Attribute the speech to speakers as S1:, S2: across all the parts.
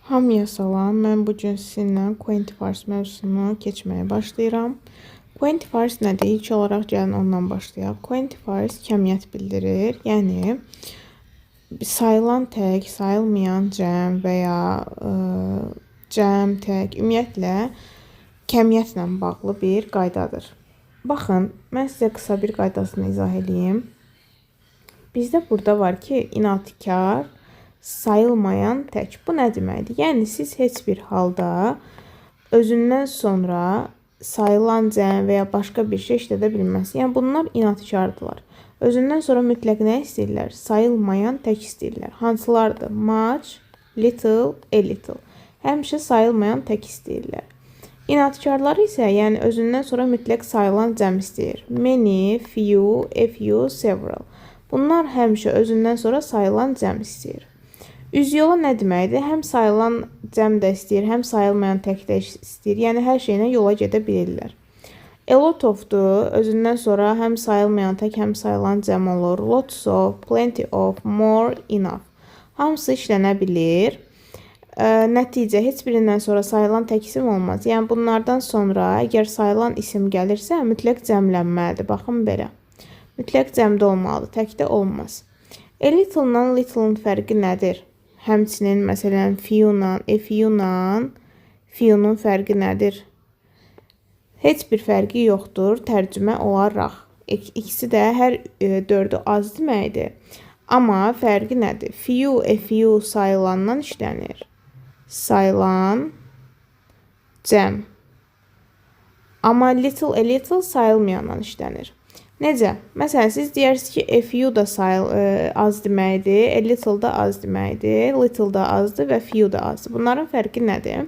S1: Hamıya salam. Mən bu gün sizinlə Quantifiers mövzusunu keçməyə başlayıram. Quantifiers nədir? İlk olaraq gəlin ondan başlayaq. Quantifiers kəmiyyət bildirir. Yəni sayılan tək, sayılmayan cəm və ya cəm, tək, ümumiyyətlə kəmiyyətlə bağlı bir qaydadır. Baxın, mən sizə qısa bir qaydasını izah edeyim. Bizdə burada var ki, inadkar, sayılmayan tək. Bu nə deməkdir? Yəni siz heç bir halda özündən sonra sayılan cəm və ya başqa bir şey işlədə bilməzsiniz. Yəni bunlar inadkardılar. Özündən sonra mütləq nə istəyirlər? Sayılmayan tək istəyirlər. Hansılardır? Much, little, a little. Həmişə sayılmayan tək istəyirlər. İnadkarları isə, yəni özündən sonra mütləq sayılan cəm istəyir. Many, few, a few, several. Bunlar həmişə özündən sonra sayılan cəm istəyir. Üz yola nə deməkdir? Həm sayılan cəm də istəyir, həm sayılmayan tək də istəyir. Yəni hər şeylə yola gedə bilirlər. A lot of-dur. Özündən sonra həm sayılmayan tək, həm sayılan cəm olur. Lots of, plenty of, more, enough. Hamısı işlənə bilir. Nəticə heç birindən sonra sayılan tək isim olmaz. Yəni bunlardan sonra əgər sayılan isim gəlirsə, mütləq cəmlənməlidir. Baxın belə. Mütləq cəmdə olmalıdır, təkdə olmaz. A little-la little-ın fərqi nədir? Həmçinin məsələn few-la, a few-la few-nun fərqi nədir? Heç bir fərqi yoxdur tərcümə olaraq. İkisi də hər dördü az deməkdir. Amma fərqi nədir? Few, a few sayılandan işlənir. Sayılan cəm. Amma little, a little sayılmayandan işlənir. Necə? Məsələn, siz deyərsiniz ki, a few da az deməkdir, a little da az deməkdir, little da azdır və few da azdır. Bunların fərqi nədir?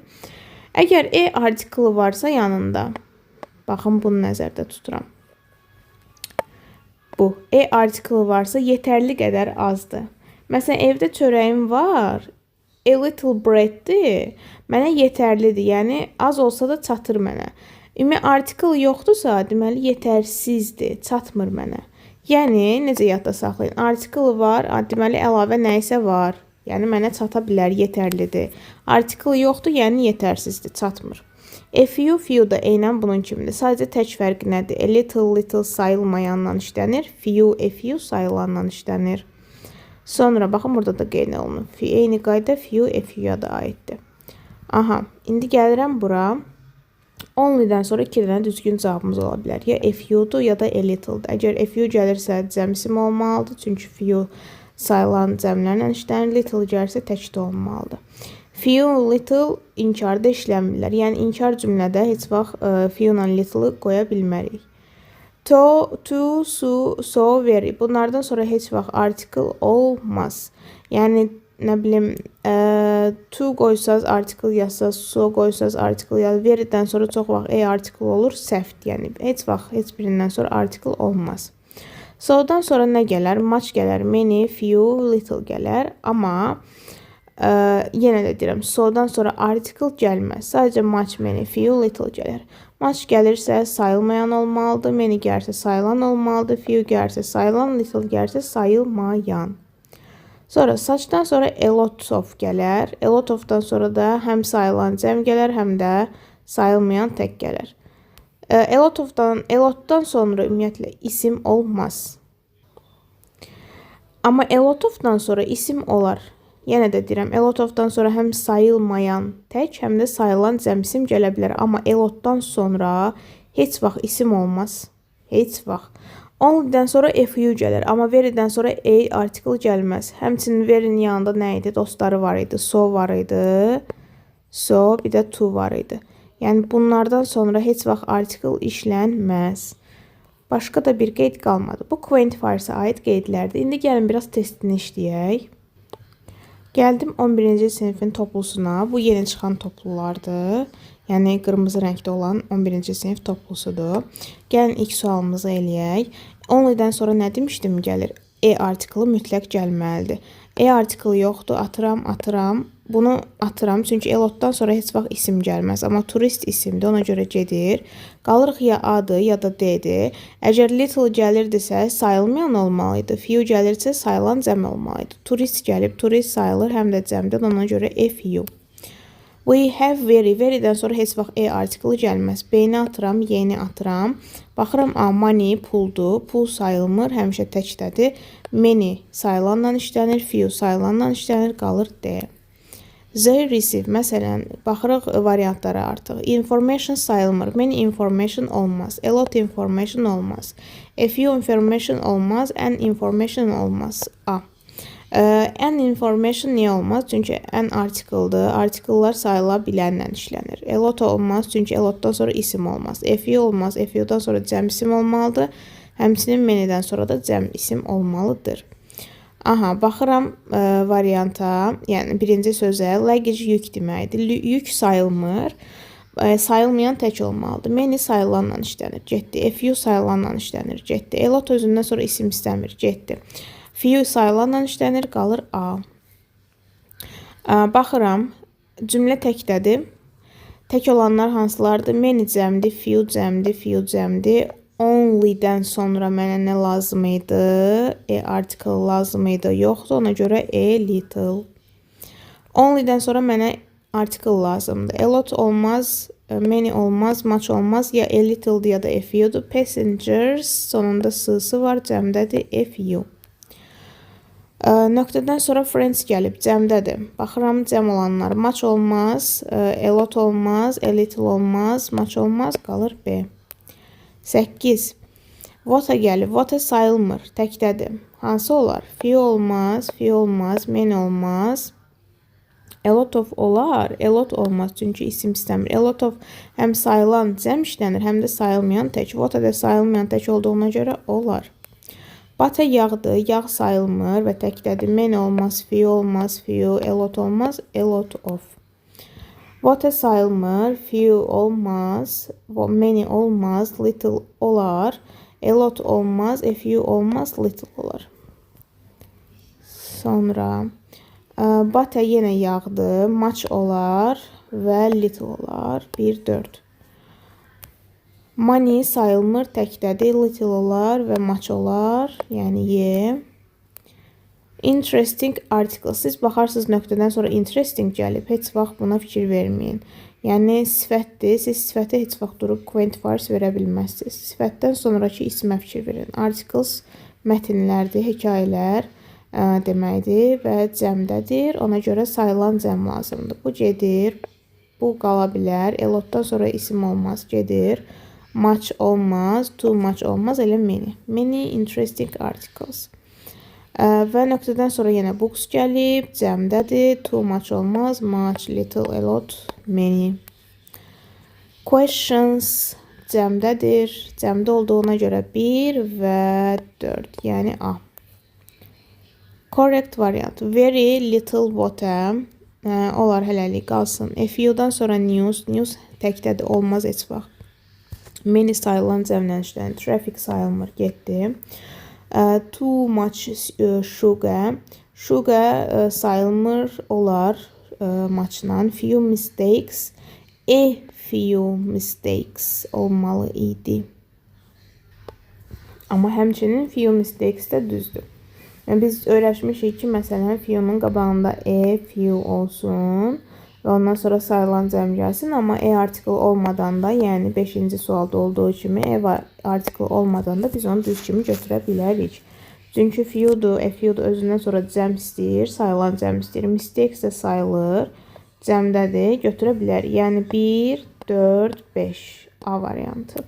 S1: Əgər a artiklı varsa yanında, baxın bunu nəzərdə tuturam. Bu, a artiklı varsa yetərli qədər azdır. Məsələn, evdə çörəyim var, a little breaddir, mənə yetərlidir, yəni az olsa da çatır mənə. Ümumi artikl yoxdursa, deməli yetərsizdir, çatmır mənə. Yəni necə yadda saxlayın? Artikl var, deməli əlavə nə isə var. Yəni mənə çata bilər, yetərlidir. Artikl yoxdur, yəni yetərsizdir, çatmır. A few, few da eynən bunun kimidir. Sadəcə tək fərqi nədir? A little, little sayılmayanla işlənir. Few, a few sayılanla işlənir. Sonra baxın burada da qeyd olunur. Eyni qayda few, a few-ya da aiddir. Aha, indi gəlirəm bura. Only-dən sonra iki dənə düzgün cavabımız ola bilər. Ya a few-dur, ya da a little-dur. Əgər a few gəlirsə cəm isim olmalıdır. Çünki few sayılan cəmlərlə işlənir. Little gəlirsə təkdə olmalıdır. Few, little inkarda işlənmirlər. Yəni inkar cümlədə heç vaxt few ilə little-ı qoya bilmərik. To, too, so, so, very. Bunlardan sonra heç vaxt article olmaz. Yəni nə bilim, too qoysaz article yazsaz, so qoysaz article yaz. Very-dən sonra çox vaxt a article olur, səhvdir. Yəni heç vaxt heç birindən sonra article olmaz. So-dan sonra nə gələr? Much gələr, many, few, little gələr. Amma yenə də deyirəm, so-dan sonra article gəlməz. Sadəcə much, many, few, little gələr. Much gəlirsə sayılmayan olmalıdır, many gəlirsə sayılan olmalıdır, few gəlirsə sayılan, little gəlirsə sayılmayan. Sonra such-dan sonra a lot of gələr. A lot of-dan sonra da həm sayılan cəm gələr, həm də sayılmayan tək gələr. A lot of-dan, a lot-dan sonra ümumiyyətlə isim olmaz. Amma a lot of-dan sonra isim olar. Yenə də deyirəm, a lot of-dan sonra həm sayılmayan tək, həm də sayılan cəm isim gələ bilər. Amma a lot-dan sonra heç vaxt isim olmaz. Heç vaxt. Only-dən sonra a few gələr, amma very-dən sonra a article gəlməz. Həmçinin very-nin yanında nə idi? Dostları var idi. So var idi. So, bir də too var idi. Yəni bunlardan sonra heç vaxt article işlənməz. Başqa da bir qeyd qalmadı. Bu quantifiers-a aid qeydlərdir. İndi gəlin biraz testini işləyək. Gəldim 11-ci sinifin toplusuna. Bu yeni çıxan toplulardır. Yəni qırmızı rəngdə olan 11-ci sinif toplusudur. Gəlin ilk sualımızı eləyək. Only-dən sonra nə demişdim gəlir? A artiklı mütləq gəlməlidir. A artiklı yoxdur. Atıram, atıram. Bunu atıram çünki a lot-dan sonra heç vaxt isim gəlməz. Amma turist isimdir, ona görə gedir. Qalırıq ya A-dır, ya da D-dir. Əgər little gəlirdisə sayılmayan olmalı idi. Few gəlirsə sayılan cəm olmalı idi. Turist gəlib, turist sayılır, həm də cəmdir. Ona görə a few. We have very. Very'dən sonra heç vaxt e artiklı gəlməz. B-ni atıram, Y-ni atıram. Baxıram A, money puldur. Pul sayılmır, həmişə təkdədir. Many sayılanla işlənir, few sayılanla işlənir, qalır D. They receive, məsələn, baxırıq variantlara artıq. Information sayılmır. Many information olmaz. A lot information olmaz. A few information olmaz. An information olmaz. A. An information niyə olmaz? Çünki an article-dır. Article-lar sayıla bilənlə işlənir. A lot olmaz, çünki a lotdan sonra isim olmaz. A few olmaz. A few'dan sonra cəm isim olmalıdır. Həmçinin many'dən sonra da cəm isim olmalıdır. Aha, baxıram varianta, yəni birinci sözə luggage yük deməkdir. Yük sayılmır. Sayılmayan tək olmalıdır. Many sayılanla işlənir, getdi. A few sayılanla işlənir, getdi. A lot özündən sonra isim istəmir, getdi. Few sayılanla işlənir, qalır A. Baxıram, cümlə təkdədir. Tək olanlar hansılardır? Many cəmdir, few cəmdir, few cəmdir. Only-dən sonra mənə nə lazım idi? E article lazım idi. Yoxdur, ona görə a little. Only-dən sonra mənə article lazımdır. A lot olmaz, many olmaz, much olmaz. Ya a little'dır ya da a few'dur. Passengers sonunda s-sı var, cəmdədir, a few. Nöqtədən sonra friends gəlib, cəmdədir. Baxıram cəm olanlar. Much olmaz, a lot olmaz, a little olmaz, much olmaz, qalır B. 8. Water gəlib. Water sayılmır, təkdədir. Hansı olar? Few olmaz, few olmaz, many olmaz. A lot of olar, a lot olmaz, çünki isim istəmir. A lot of həm sayılan cəm işlənir, həm də sayılmayan tək. Water da sayılmayan tək olduğuna görə olar. Butter yağdır, yağ sayılmır və təkdədir. Many olmaz, few olmaz, few, a lot olmaz, a lot of. Water sayılmır, few olmaz, many olmaz, little olar, a lot olmaz, a few olmaz, little olar. Sonra butter yenə yağdır, much olar və little olar. 1, 4. Money sayılmır, təkdədir, little olar və much olar, yəni Y. Interesting article. Siz baxarsınız nöqtədən sonra interesting gəlib, heç vaxt buna fikir verməyin. Yəni sifətdir. Siz sifətə heç vaxt durub quantifiers verə bilməzsiniz. Sifətdən sonrakı ismə fikir verin. Articles mətnlərdir, hekayələr deməkdir və cəmdədir. Ona görə sayılan cəm lazımdır. Bu gedir. Bu qala bilər. A lotdan sonra isim olmaz, gedir. Much olmaz, too much olmaz, elə many. Many interesting articles. Və nöqtədən sonra yenə books gəlib, cəmdədir. Too much olmaz, much, little, a lot, many. Questions cəmdədir. Cəmdə olduğuna görə 1 və 4, yəni A. Correct variant. Very little water. Olar hələlik qalsın. A few'dan sonra news. News təkdədir, olmaz heç vaxt. Many sayılan cəmlə işlənir. Traffic sayılmır, getdi. Too much sugar. Sugar sayılmır, olar muchla. Few mistakes. A few mistakes olmalı idi. Amma həmçinin few mistakes də düzdür. Yəni biz öyrəşmişik ki, məsələn, few'nun qabağında a few olsun və ondan sonra sayılan cəm gəlsin, amma a article olmadan da, yəni 5-ci sualda olduğu kimi a article olmadan da biz onu düz kimi götürə bilərik. Çünki few'dur, a few'dur özündən sonra cəm istəyir, sayılan cəm istəyir. Mistakes də sayılır, cəmdədir, götürə bilərik. Yəni 1, 4, 5 A variantı.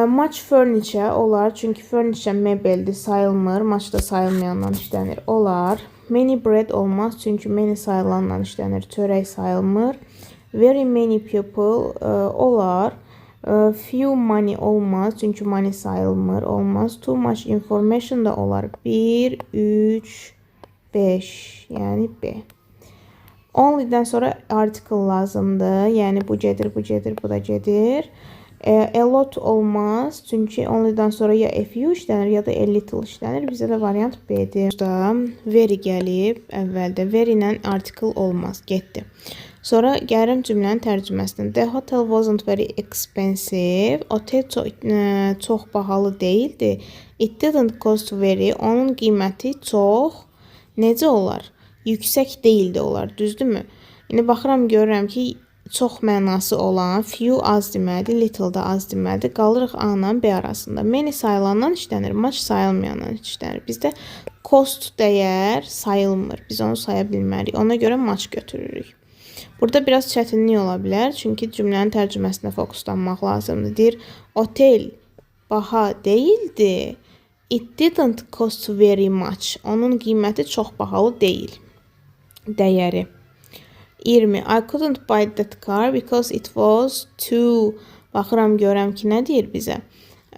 S1: Much furniture olar. Çünki furniture mebeldir, sayılmır. Much da sayılmayandan işlənir. Olar. Many bread olmaz. Çünki many sayılandan işlənir. Çörək sayılmır. Very many people olar. Few money olmaz. Çünki money sayılmır. Olmaz. Too much information da olar. 1, 3, 5. Yəni B. Only'dən sonra article lazımdır. Yəni bu gedir, bu gedir, bu da gedir. A lot olmaz. Çünki only'dan sonra ya a few işlənir ya da a little işlənir. Bizə də variant B-dir. Burada very gəlib əvvəldə. Very ilə article olmaz. Getdi. Sonra gəlirəm cümlənin tərcüməsinə. The hotel wasn't very expensive. Otel çox bahalı değildi. It didn't cost very. Onun qiyməti çox necə olar? Yüksək değildi olar. Düzdürmü? İndi baxıram görürəm ki, çox mənası olan few az deməlidir, little da az deməlidir. Qalırıq A ilə B arasında. Many sayılandan işlənir, much sayılmayandan işlənir. Bizdə cost dəyər sayılmır. Biz onu saya bilmərik. Ona görə much götürürük. Burada biraz çətinlik ola bilər, çünki cümlənin tərcüməsinə fokuslanmaq lazımdır. Deyir, otel baha deyildi. It didn't cost very much. Onun qiyməti çox bahalı deyil. Dəyəri. 20. I couldn't buy that car because it was too. Baxıram görəm ki, nə deyir bizə?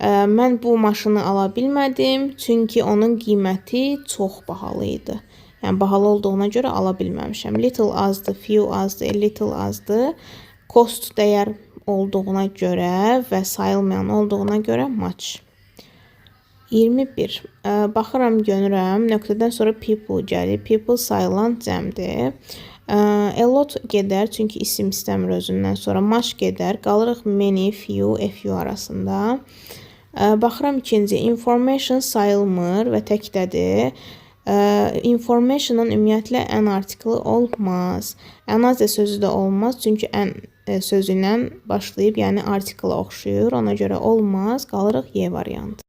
S1: Mən bu maşını ala bilmədim, çünki onun qiyməti çox bahalı idi. Yəni bahalı olduğuna görə ala bilməmişəm. Little azdır, few azdır, a little azdır. Cost dəyər olduğuna görə və sayılmayan olduğuna görə much. 21. Baxıram, görürəm, nöqtədən sonra people gəlir. People sayılan cəmdir. A lot gedər, çünki isim istəmir özündən sonra. Much gedər. Qalırıq many, few, a few arasında. Baxıram ikinci, information sayılmır və təkdədir. Information'ın ümumiyyətlə an artiklı olmaz. Another sözü də olmaz, çünki an sözü ilə başlayıb, yəni artikla oxşuyur. Ona görə olmaz. Qalırıq Y variantı.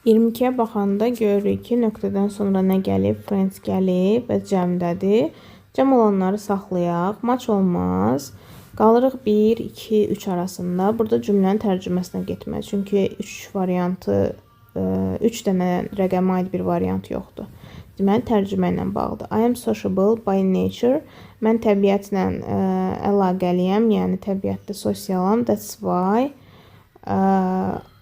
S1: 22-yə baxanda görürük ki, nöqtədən sonra nə gəlib? Friends gəlib və cəmdədir. Cəm olanları saxlayaq. Much olmaz. Qalırıq 1, 2, 3 arasında. Burada cümlənin tərcüməsinə getmək. Çünki 3 variantı, 3 dənə rəqəmə aid bir variant yoxdur. Deməli, tərcümə ilə bağlıdır. I am sociable by nature. Mən təbiətlə əlaqəliyəm, yəni təbiətdə sosialam. That's why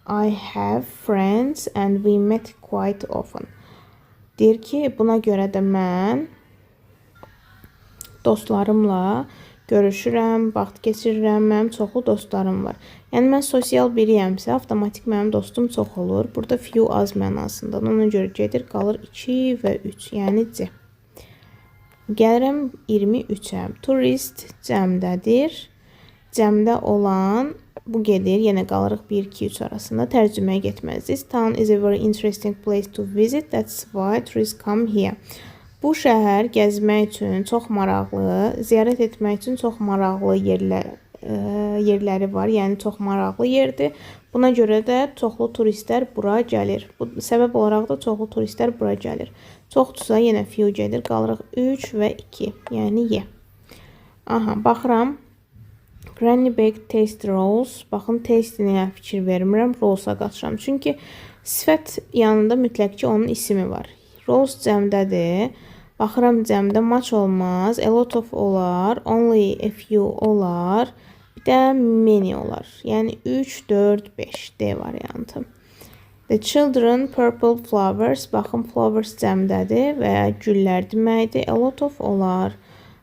S1: I have friends and we meet quite often. Deyir ki, buna görə də mən dostlarımla görüşürəm, vaxt keçirirəm, mənim çoxlu dostlarım var. Yəni mən sosial biriyəmsə, avtomatik mənim dostum çox olur. Burada few az mənasında. Ona görə gedir, qalır 2 və 3, yəni C. Gəlirəm 23-ə. Tourist cəmdədir. Cəmdə olan bu gedir. Yenə qalırıq 1, 2, 3 arasında. Tərcüməyə getməz. This town is a very interesting place to visit. That's why tourists come here. Bu şəhər gəzmək üçün çox maraqlı, ziyarət etmək üçün çox maraqlı yerləri var. Yəni çox maraqlı yerdir. Buna görə də çoxlu turistlər bura gəlir. Bu səbəb olaraq da çoxlu turistlər bura gəlir. Çoxdursa yenə few gedir. Qalırıq 3 və 2, yəni Y. Aha, baxıram. Granny baked tasty rolls. Baxın, tasty-nəyə fikir vermirəm, rolls-a qaçıram. Çünki sifət yanında mütləq ki, onun ismi var. Rolls cəmdədir. Baxıram cəmdə much olmaz, a lot of olar, only a few olar, bir də many olar. Yəni 3, 4, 5 D variantı. The children purple flowers. Baxın, flowers cəmdədir və güllər deməkdir. A lot of olar,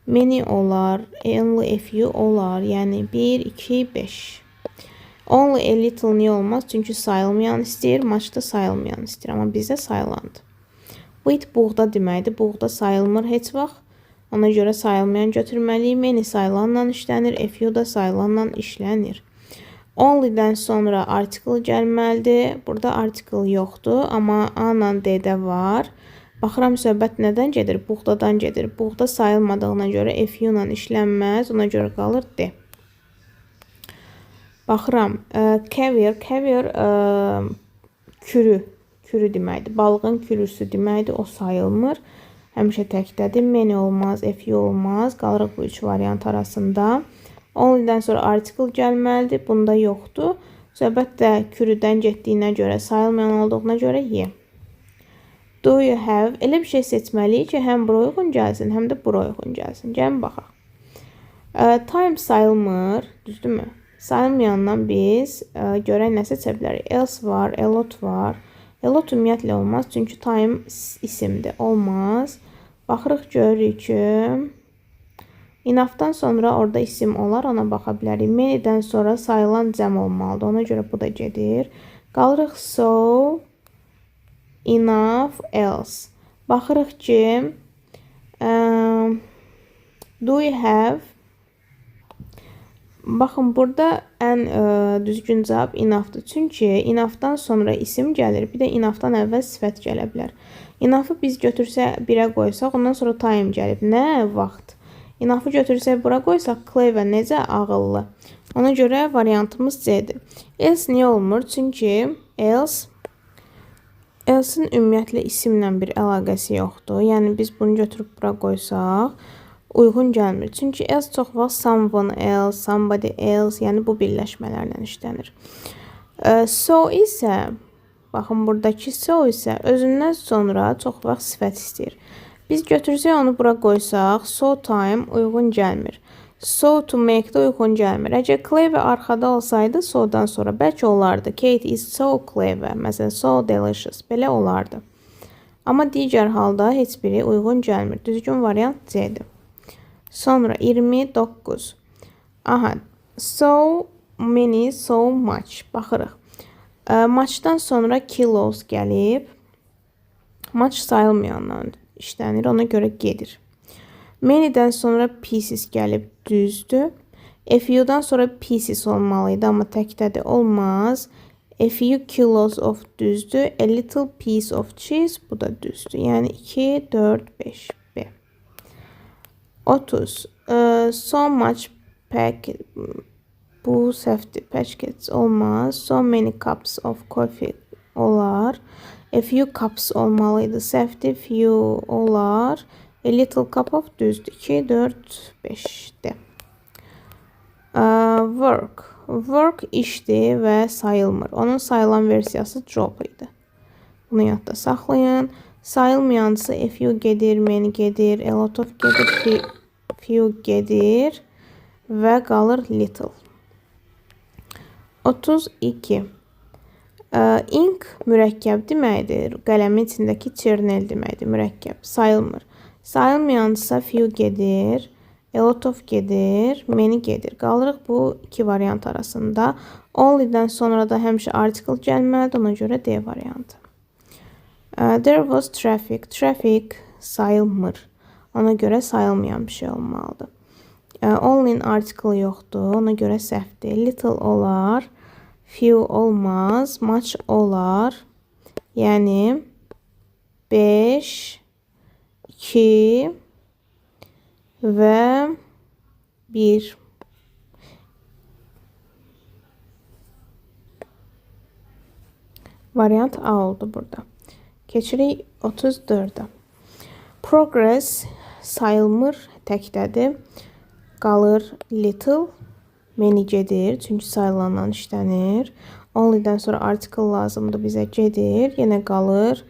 S1: many olar, only a few olar. Yəni 1, 2, 5. Only a little niyə olmaz? Çünki sayılmayan istəyir, much da sayılmayan istəyir. Amma bizdə sayılandır. Wheat buğda deməkdir. Buğda sayılmır heç vaxt. Ona görə sayılmayan götürməliyik. Many sayılanla işlənir. A few da sayılanla işlənir. Only'dən sonra article gəlməlidir. Burada article yoxdur, amma A ilə D-də var. Baxıram söhbət nədən gedir? Buğdadan gedir. Buğda sayılmadığına görə a few ilə işlənməz. Ona görə qalır D. Baxıram, caviar, caviar kürü, kürü deməkdir. Balığın kürüsü deməkdir. O sayılmır. Həmişə təkdədir. Many olmaz, a few olmaz. Qalırıq bu üç variant arasında. Only'dən sonra article gəlməlidir. Bunda yoxdur. Söhbət də kürüdən getdiyinə görə, sayılmayan olduğuna görə Y. Do you have? Elə bir şey seçməliyik ki, həm bura uyğun gəlsin, həm də bura uyğun gəlsin. Gəlin baxaq. Time sayılmır, düzdürmü? Sayılmayandan biz görək nə seçə bilərik. Else var, a lot var. A lot ümumiyyətlə olmaz, çünki time isimdir. Olmaz. Baxırıq, görürük ki, enough'dan sonra orada isim olar, ona baxa bilərik. Many'dən sonra sayılan cəm olmalıdır. Ona görə bu da gedir. Qalırıq so, enough, else. Baxırıq ki, do you have? Baxın, burada ən düzgün cavab enough'dır. Çünki enough'dan sonra isim gəlir, bir də enough'dan əvvəl sifət gələ bilər. Enough'ı biz götürsə, birə qoysaq, ondan sonra time gəlib. Nə vaxt? Enough-ı götürsək bura qoysaq clever necə ağıllı. Ona görə variantımız C-dir. Else niyə olmur? Çünki else-in ümumiyyətlə isimlə bir əlaqəsi yoxdur. Yəni biz bunu götürüb bura qoysaq uyğun gəlmir. Çünki else çox vaxt someone else, somebody else, yəni bu birləşmələrlə işlənir. So isə, baxın buradakı so isə özündən sonra çox vaxt sifət istəyir. Biz götürsək onu bura qoysaq, so time uyğun gəlmir. So to make də uyğun gəlmir. Əgər clever arxada olsaydı so-dan sonra bəlkə olardı. Kate is so clever. Məsələn, so delicious. Belə olardı. Amma digər halda heç biri uyğun gəlmir. Düzgün variant C-dir. Sonra 29. Aha, so many, so much. Baxırıq. Much'dan sonra kilos gəlib. Much sayılmayandan işlənir, ona görə gedir. Many'dən sonra pieces gəlib, düzdür. A few'dan sonra pieces olmalıydı, amma təkdədir, olmaz. A few kilos of düzdür. A little piece of cheese, bu da düzdür. Yəni 2, 4, 5, B. 30. So much pack, bu səhvdir. Packets olmaz. So many cups of coffee olar. A few cups olmalıydı. Səhvdir. Few olar. A little cup of düzdür. 2, 4, 5 D. Work. Work işdir və sayılmır. Onun sayılan versiyası job idi. Bunu yadda saxlayın. Sayılmayansa a few gedir, many gedir, a lot of gedir, few gedir və qalır little. 32. Ink mürəkkəb deməkdir. Qələmin içindəki çernel deməkdir. Mürəkkəb. Sayılmır. Sayılmayansa few gedir, a lot of gedir, many gedir. Qalırıq bu iki variant arasında. Only'dən sonra da həmişə article gəlməlidir. Ona görə D variantı. There was traffic. Traffic sayılmır. Ona görə sayılmayan bir şey olmalıdır. Only'nin article yoxdur. Ona görə səhvdir. Little olar. Few olmaz. Much olar. Yəni 5, 2 və 1. Variant A oldu burada. Keçirik 34-ə. Progress sayılmır, təkdədir. Qalır little, many gedir, çünki sayılandan işlənir. Only'dən sonra article lazımdır bizə, gedir. Yenə qalır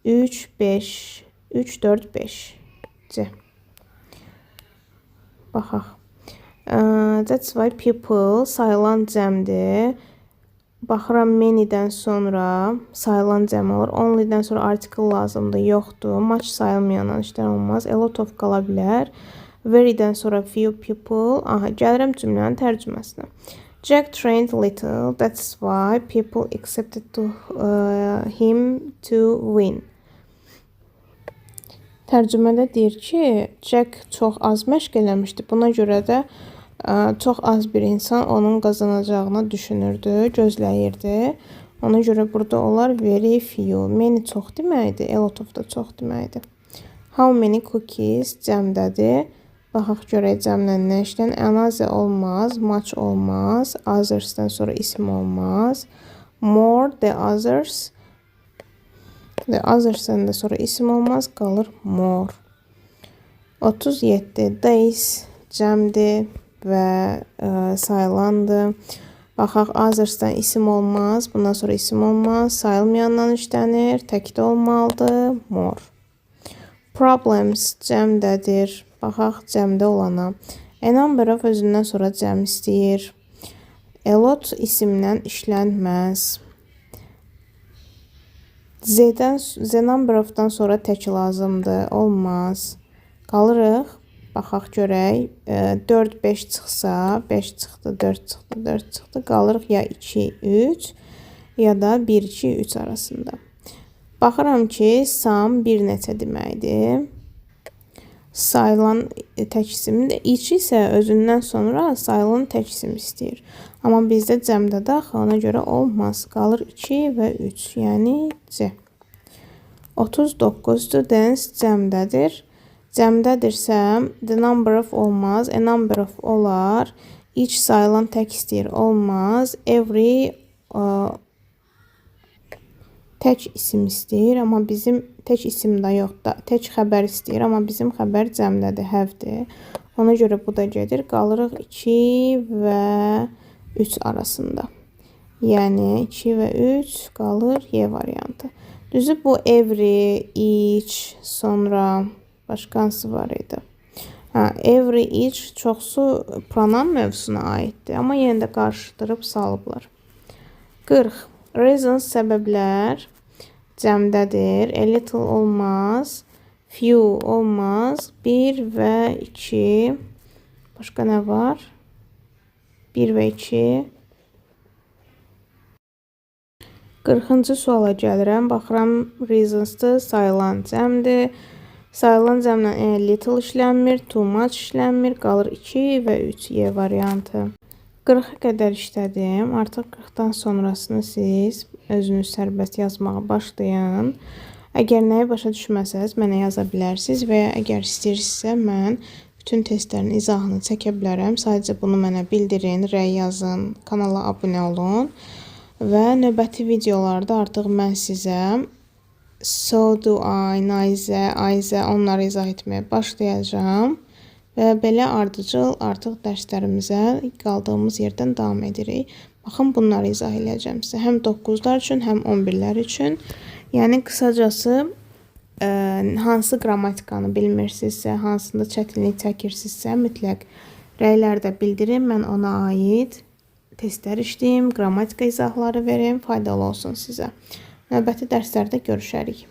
S1: 3, 5, 3, 4, 5. C. Baxaq. That's why people sayılan cəmdir. Baxıram many'dən sonra sayılan cəm olur. Only'dən sonra article lazımdır, yoxdur. Much sayılmayandan işlər olmaz. A lot of qala bilər. Very'dən sonra few people. Aha, gəlirəm cümlənin tərcüməsinə. Jack trained little. That's why people accepted him to win. Tərcümədə deyir ki, Jack çox az məşq eləmişdi. Buna görə də çox az bir insan onun qazanacağını düşünürdü, gözləyirdi. Ona görə burada olar very few. Many çox deməkdir, a lot of da çox deməkdir. How many cookies cəmdədir. Baxaq görək cəmlə nə işlən. Another olmaz, much olmaz, others'dan sonra isim olmaz. More, the others. The others'dan da sonra isim olmaz, qalır more. 37. Days cəmdir və sayılandır. Baxaq, others'dan isim olmaz, bundan sonra isim olmaz, sayılmayandan işlənir, təkdə olmalıdır, more. Problems cəmdədir. Baxaq cəmdə olana. A number of özündən sonra cəm istəyir. A lot isimdən işlənməz. Z-dən, Z number of'dan sonra tək lazımdır. Olmaz. Qalırıq. Baxaq görək. 4, 5 çıxsa, 5 çıxdı, 4 çıxdı, 4 çıxdı. Qalırıq ya 2, 3 ya da 1, 2, 3 arasında. Baxıram ki, some bir neçə deməkdir. Sayılan tək isimdir. Each isə özündən sonra sayılan tək isim istəyir. Amma bizdə cəmdədir axı, ona görə olmaz. Qalır 2 və 3, yəni C. 39 students cəmdədir. Cəmdədirsə, the number of olmaz, a number of olar. Each sayılan tək istəyir, olmaz. Every tək isim istəyir, amma bizim tək isim də yox da, tək xəbər istəyir, amma bizim xəbər cəmdədir, have-dir. Ona görə bu da gedir. Qalırıq 2 və 3 arasında. Yəni 2 və 3 qalır Y variantı. Düzü bu every, each, sonra başqa hansı var idi? Hə, every, each çoxsu pronoun mövzusuna aiddir, amma yenə də qarışdırıb salıblar. 40. Reasons səbəblər cəmdədir. A little olmaz. Few olmaz. 1 və 2. Başqa nə var? 1 və 2. 40-cı suala gəlirəm. Baxıram reasons-dır, sayılan cəmdir. Sayılan cəmlə little işlənmir, too much işlənmir. Qalır 2 və 3 Y variantı. 40-a qədər işlədim. Artıq 40-dan sonrasını siz özünüz sərbəst yazmağa başlayın. Əgər nəyi başa düşməsəz mənə yaza bilərsiniz və ya əgər istəyirsinizsə mən bütün testlərin izahını çəkə bilərəm. Sadəcə bunu mənə bildirin, rəy yazın, kanala abunə olun. Və növbəti videolarda artıq mən sizə so do I, neither, either onları izah etməyə başlayacağam. Və belə ardıcıl artıq dərslərimizə qaldığımız yerdən davam edirik. Baxın, bunları izah eləyəcəm sizə. Həm 9-lar üçün, həm 11-lər üçün. Yəni qısacası hansı qrammatikanı bilmirsinizsə, hansında çətinlik çəkirsinizsə, mütləq rəylərdə bildirin. Mən ona aid testlər işləyim, qrammatika izahları verim, faydalı olsun sizə. Növbəti dərslərdə görüşərik.